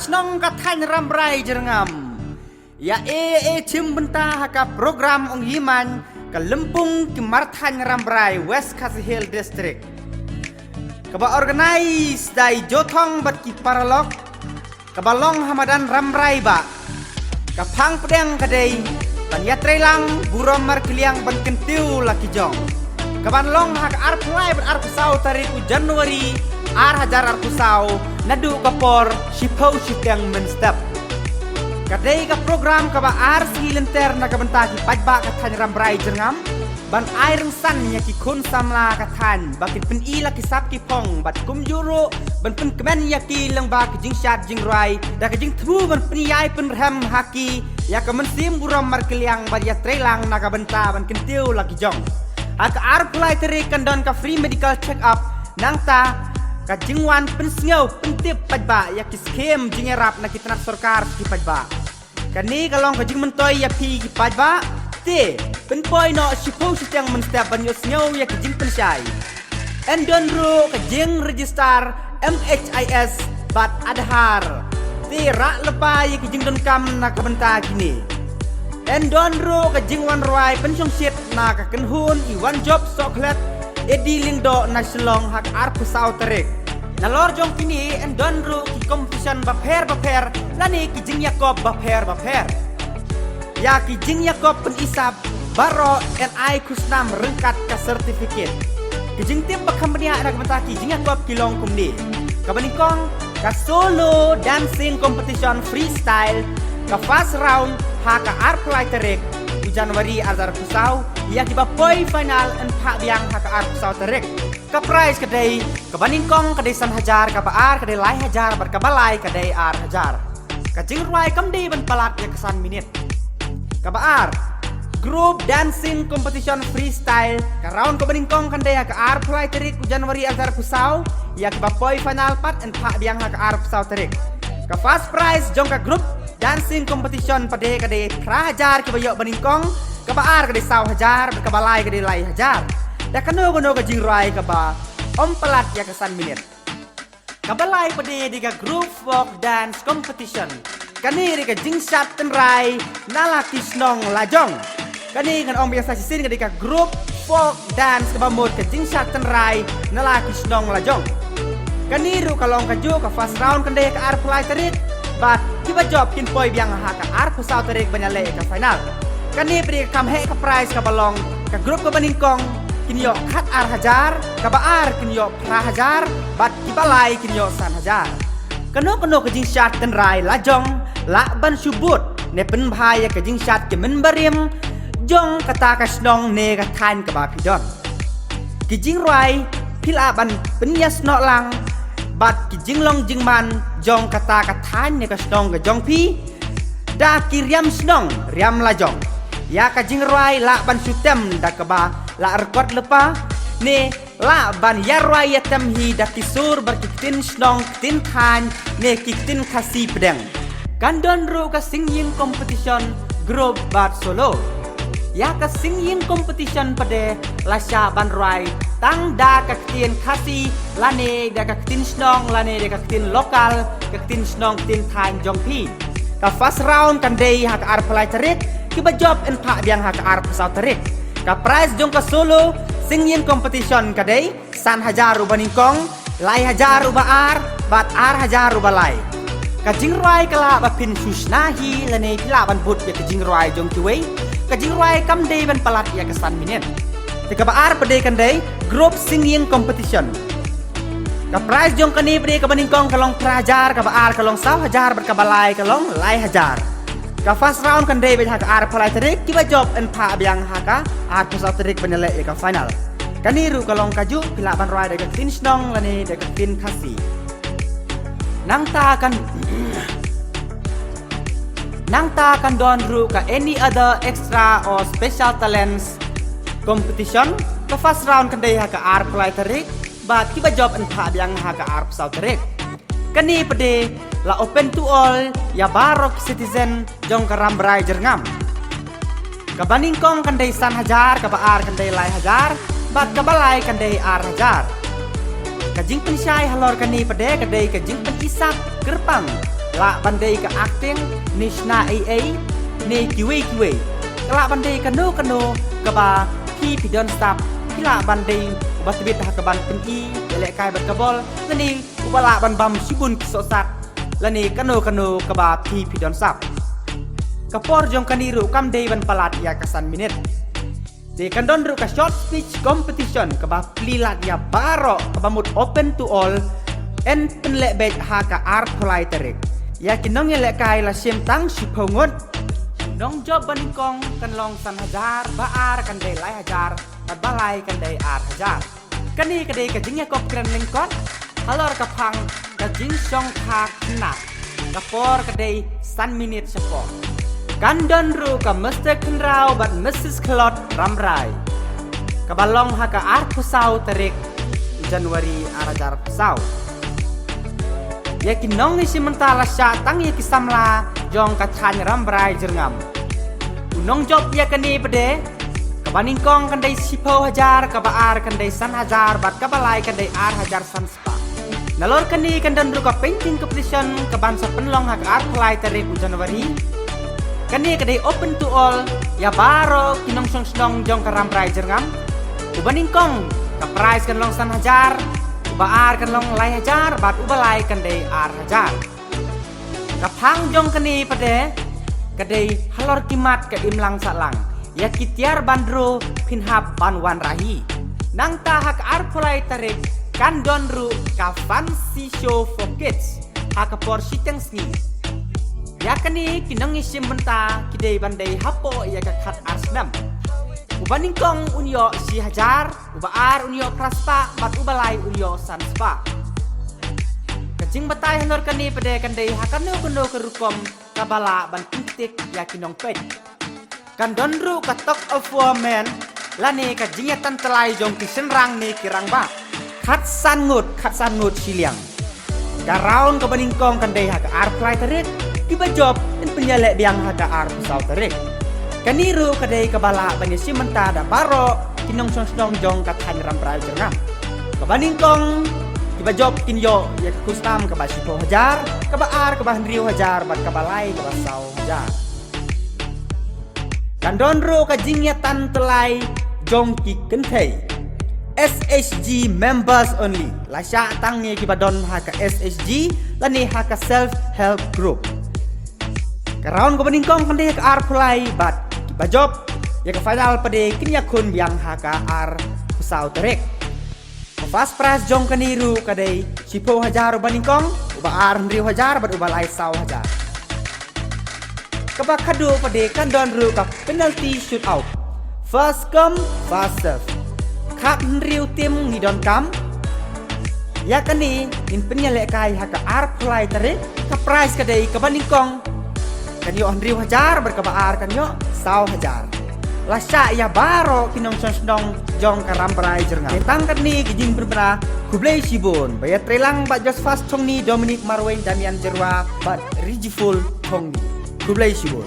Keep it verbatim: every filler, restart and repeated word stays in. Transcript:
Shnong ka thaiñ Rambrai Jyrngam. Ïa e e chim bynta ha ka program ong Yiman ka Lympung ki Marthaiñ Rambrai West Khasi Hills District. Kaba organize da i Jothong bad ki paralok. Kaba long ha madan Rambrai ba. Ka phang pdeng ka dei ban ïatreilang burom markylliang ban kyntiew la ki jong. Kaban long ha ka arphew lai bad arphew saw tarik u January ar hajar arphew saw naduh ka por shiphew shiteng mynstep. Ka dei ka program kaba ar sngi lynter na ka bynta ki paidbah ka thaiñ Rambrai Jyrngam ban ai rynsan ïa ki khun samla ka thaiñ ba kin pyni la ki sap ki phong bad kumjuh ruh ban pynkmen ïa ki lyngba ki jingshad jingrwai da ka jingthmu ban pynïai pynrhem ha ki ïa ka mynsiem burom markylliang bad ïatreilang na ka bynta ban kyntiew la ki jong. Ha ka arphew lai tarik kan don ka free medical check up nangta ka jingwan pynsngew pyntip paidbah ïa ki skem jingïarap na ki tnat sorkar ki paidbah. Kane ka long ka jingmyntoi ïa phi ki paidbah. Te pynpoi noh shiphew shiteng mynstep ban ïohsngew ïa ki jingpynshai. Yn don ruh ka jingregister M H I S bad Aadhaar. Te rah lypa ïa ki jingdonkam na ka bynta kine. Yn don ruh ka jingwan rwai pynshongshit na ka kynhun i Wanjop Sohkhlet Edi Lyngdoh na Shillong ha ka arphew saw tarik. Nalor jong kine yn don ruh ki competition bapher bapher lane ki jingïakop bapher bapher. Ïa ki jingïakop pynisap baroh yn ai khusnam ryngkat ka certificate. Ki jingtip ba kham bniah na ka bynta ki jingïakop ki long kumne. Kaba nyngkong ka solo dancing competition freestyle, ka first round ha ka arphew lai tarik u January ar hajar arphew saw, ïa kiba poi final yn phah biang ha ka arphew saw tarik. Ka prize ka dei, kaba nyngkong ka dei san hajar, kaba ar ka dei lai hajar bad kaba lai ka dei ar hajar. Ka jingrwai kam dei ban palat ïa ka san minit. Kaba ar, group dancing competition freestyle. Ka round kaba nyngkong kan dei ha ka arphew lai tarik u January ar hajar arphew saw, ïa kiba poi final pat yn phah biang ha ka arphew saw tarik. Ka first prize jong ka group dancing competition pat ka dei phra hajar kiba ïoh ba nyngkong, kaba ar ka dei saw hajar bad kaba lai ka dei lai hajar. Da kano kano ka jingrwai kaba ym palat ïa ka san minit. Kaba lai pat dei ka group folk dance competition. Kane dei ka jingshad tynrai na la ki shnong la jong. Kane ngan ong biang sa shisien ka dei ka group folk dance kaba mut ka jingshad tynrai na la ki shnong la jong. Kane ruh ka long kajuh, ka first round kan dei ka arphew lai tarik bad kiba jop kin poi biang ha ka arphew saw tarik ban ïaleh ïa ka final. Kane pat ka kam heh ka prize kaba long, ka group kaba nyngkong kin ïoh khat ar hajar, kaba ar kin ïoh phra hajar bad kiba lai kin ïoh san hajar. Kano kano ka jingshad tynrai la jong lah ban shu bud ne pynbha ïa ka jingshad ki mynbarim jong kata ka shnong ne ka thaiñ kaba phi don. Ki jingrwai phi lah ban pynïasnoh lang bad ki jinglong jingman jong kata ka thaiñ ne ka shnong ka jong phi da ki riam shnong riam la jong. Ïa ka jingrwai lah ban shu tem da kaba lah record lypa ne lah ban ïarwai ïatem hi da ki sur bad ki ktien shnong, ktien thaiñ ne ki ktien Khasi pdeng. Kan don ruh ka singing competition group bad solo. Ïa ka singing competition pat la shah ban rwai tang da ka ktien Khasi lane da ka ktien shnong lane da ka ktien local, ka ktien shnong ktien thaiñ jong phi. Ka first round kan dei ha ka arphew lai tarik, kiba jop yn phah biang ha ka arphew saw tarik. Ka prize jong ka solo singing competition ka dei san hajar uba nyngkong, lai hajar uba ar bad ar hajar uba lai. Ka jingrwai ka lah ba phin shu shna hi lane phi lah ban bud ïa ka jingrwai jong kiwei. Ka jingrwai kam dei ban palat ïa ka san minit. Te kaba ar pat kan dei group singing competition. Ka prize jong kane pat kaba nyngkong ka long phra hajar, kaba ar ka long saw hajar bad kaba lai ka long lai hajar. Ka first round kan dei beit ha ka arphew lai tarik, kiba jop yn phah biang ha ka arphew saw tarik ban ïaleh ïa ka final. Kane ruh ka long kajuh, phi lah ban rwai da ka ktien shnong lane da ka ktien Khasi. Nangta kan nangta kan don ruh ka any other extra or special talents competition. Ka first round kan dei ha ka arphew lai tarik bad kiba jop yn phah biang ha ka arphew saw tarik. Kane pat la open to all ïa baroh ki citizen jong ka Rambrai Jyrngam. Kaba nyngkong kan dei san hajar, kaba ar kan dei lai hajar bad kaba lai kan dei ar hajar. Ka jingpynshai halor kane pat ka dei ka jingpynisap kyrpang Lah ban dei ka acting, ne shna ei ei, ne kiwei kiwei. Ka lah ban dei kano kano kaba phi phi don sap, phi lah ban dei uba tbit ha kaban pyni ïalehkai bad ka bol, lane uba lah ban bam shibun ki sohsat, lane kano kano kaba phi phi don sap. Ka por jong kane ruh kam dei ban palat ïa ka san minit. Te kan don ruh ka short speech competition kaba plie lad ïa baroh, kaba mut open to all, yn pynleh beit ha ka arphew lai tarik. Ïa ki nongïalehkai la shim tang shiphew ngut. Nongjop ba nyngkong kan long san hajar, ba ar kan dei lai hajar, bad ba lai kan dei ar hajar. Kane ka dei ka jingïakop kren lyngkot halor ka phang ka jingshongkha khynnah. Ka por ka dei san minit shapoh. Kan don ruh ka Mister Khynraw bad Missus Khlot Rambrai, kaba long ha ka arphew saw tarik January ar hajar arphew saw. Ïa ki nongïashim bynta la shah tang ïa ki samla jong ka thaiñ Rambrai Jyrngam. U nongjop ïa kane pat de, kaba nyngkong kan dei shiphew hajar, kaba ar kan dei san hajar, bad kaba lai kan dei ar hajar san spah. Nalor kane kan don ruh ka painting competition kaban sa pynlong ha ka arphew lai tarik u January. Kane ka dei open to all, ïa baroh ki nongshong shnong jong ka Rambrai Jyrngam. Uba nyngkong ka prize kan long san hajar, uba ar kan long lai hajar, bad uba lai kan dei ar hajar. Ka phang jong kane pat de ka dei halor ki mat ka imlang sahlang. Ïa ki tiar ban draw phin hap ban wanrah hi. Nangta ha ka arphew lai tarik kan don ruh ka fancy show for kids ha ka por shiteng sngi. Ïa kane ki nongïashim bynta ki dei ban dei hapoh ïa ka khatar snem. Uba nyngkong un ïoh shi hajar, uba ar un ïoh phra spah, bad uba lai un ïoh san spah. Ka jingbatai halor kane pat de kan dei ha kano kano ka rukom kaba lah ban pyntik ïa ki nongpeit. Kan don ruh ka tug of war match, lane ka jingïatan tyllai jong ki shynrang ne ki rangbah. Khatsan ngut, khatsan ngut shiliang. Ka round kaba nyngkong kan dei ha ka arphew lai tarik, kiba jop yn pynïaleh biang ha ka arphew saw tarik. Kane ruh ka dei kaba lah ban ïashim bynta da baroh ki nongshong shnong jong ka thaiñ Rambrai Jyrngam. Kaba nyngkong, kiba jop kin ïoh ïa ka khusnam kaba shiphew hajar, kaba ar kaba hynriew hajar, bad kaba lai kaba saw hajar. Kan don ruh ka jingïatan tyllai jong ki kynthei. S H G members only. La shah tang ïa kiba don ha ka S H G, lane ha ka self help group. Ka round kaba nyngkong kan dei ha ka arphew lai, bad kiba jop ïa ka final pat de kin ïakhun biang ha ka arphew saw tarik. Ka first prize jong kane ruh ka dei shiphew hajar uba nyngkong, uba ar hynriew hajar, bad uba lai saw hajar. Kaba khadduh pat de kan don ruh ka penalty shootout. First come, first serve. Khathynriew team ngi donkam. Ïa kane ngin pynïalehkai ha ka arphew lai tarik, ka prize ka dei kaba nyngkong kan ïoh hynriew hajar, bad kaba ar kan ïoh saw hajar. La shah ïa baroh ki nongshong shnong jong ka Rambrai Jyrngam. Te tang katne ki jingpynbna, khublei shibun. Ba ïatreilang bad Josephus Thongni, Dominic Marwein, Damian Jyrwa, bad Rijiful Thongni. Khublei shibun.